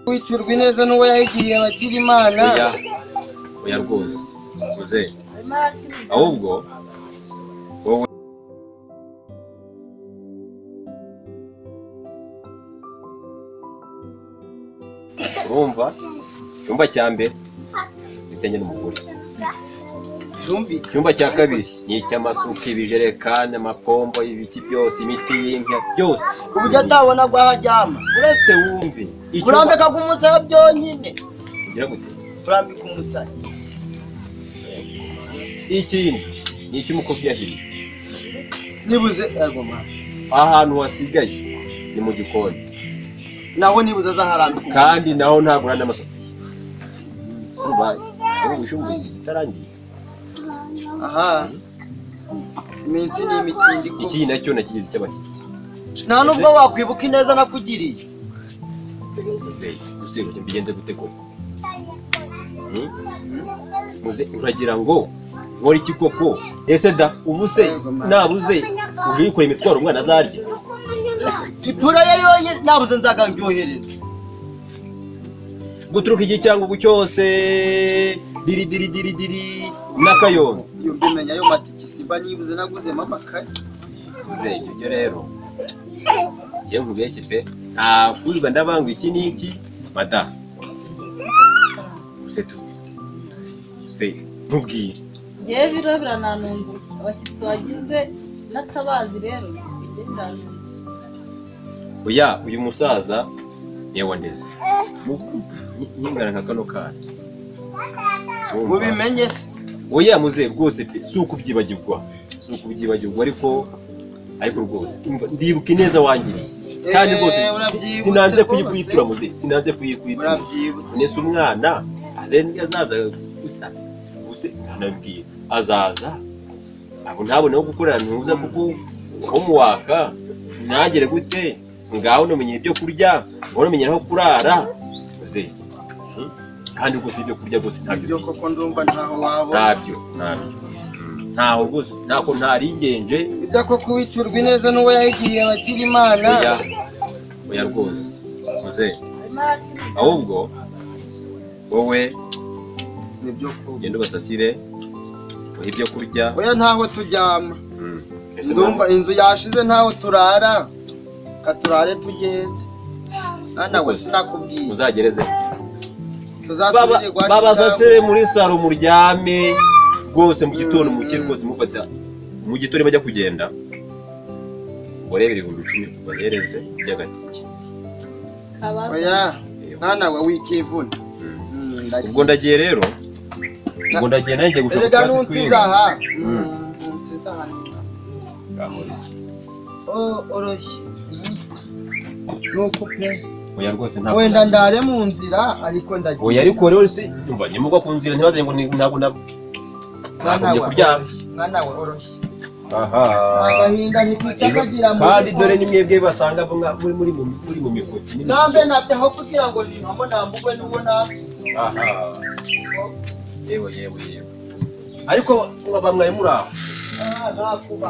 Witurwa ineza n'uwo yayigiriye abagira Imana. Oya rwose muze, ahubwo wowe urumva icyumba cya mbere icyanjye n'umugore, icyumba cya kabiri ni icy'amasuka, ibijerekani, amapombo, ibiki byose, imiti y'inka byose, ku buryo atabona aho aryama. Uretse wumve kurambika k'umusaya byonyine, ugira gute kurambika umusaya. Ikindi ni icy'umukozi yahiriye nibuze yego ma ahantu hasigaye ni mu gikoni, naho nibuze azaharambika, kandi naho ntabwo urana n'amasafuriya. Ubu wishyumbuye itarangiye. Aha iminsi ni imitindi ko iki nacyo nakigize cy'abashyitsi. Nta nubwo wakwibuka ineza nakugiriye. Muze mbigenze gute koko? Muze uragira ngo nkore iki koko? Ese da ubu se nabuze uje yikora imitwaro umwana azarya? Ipura ye yonyine nabuze nzagandyohereza. Guturuka iki cyangwa cyose diri diri diri diri nakayonza. Iyo mbimenya yo matiki simba nibuze naguze mama kare. Muze ibyo rero ngiye nkubeshye pe, nta kuzwa ndabangwa iki n'iki mada. Use tu se ntubwire ngewe biro birananungura abashyitsi bagize n'atabazi rero bijye birananungura. Oya uyu musaza niwe wandeze nkingana nka kano kana mubimenye se. Oya muze rwose pe, si ukubyibagirwa, si ukubyibagirwa, ariko rwose ndibuka ineza wangiriye, kandi rwose sinanze kuyikwitura muze, sinanze kuyikwitura. Nese umwana azaza gusa nabwiye azaza abo ntabone ho gukorera ntuza kuko homework nagere gute ngaho namenye ibyo kurya, ngaho namenye aho kurara muze. Kandi rwose ibyo kurya rwose ntabyo ibyo koko ndumva ntaho wabona, ntabyo ntaho rwose ntako ntarigenje. Ibyo koko witurwa ineza n'uwo yayigiriye abagira Imana. Oya rwose muze, ahubwo wowe nibyo koko genda ubasasire uhe ibyo kurya. Oya ntaho turyama, ndumva inzu yashize ntaho turara, katurare tugende. Mwana we sinakubwiye uzagereze tuzasubire babasasire muri saro muryame rwose mu gitondo muke rwose mufata mu gitondo bajya kugenda ubarebere 10,000 ubahereze by'agatike. Oya mwana we wikivuna. Ubwo ndagiye rero, ubwo ndagiye nanjye gushaka kazi kwiga. Oroshye nuko pe. Oya rwose ntabwo wenda ndare mu nzira ariko ndagiye. Oya ariko rero si umva nyimugwa ku nzira ntibaze ngo ntabwo nabwo kuryama. Mwana we oroshye. Aha agahinda ntikwica mu kandi dore ni mwebwe basanga muri mu mikoti nambe nabyaho kugira ngo nintamo nambugwe n'uwo nabi. Aha yewe yewe yewe, ariko mwaba mwari muri aho nakuba.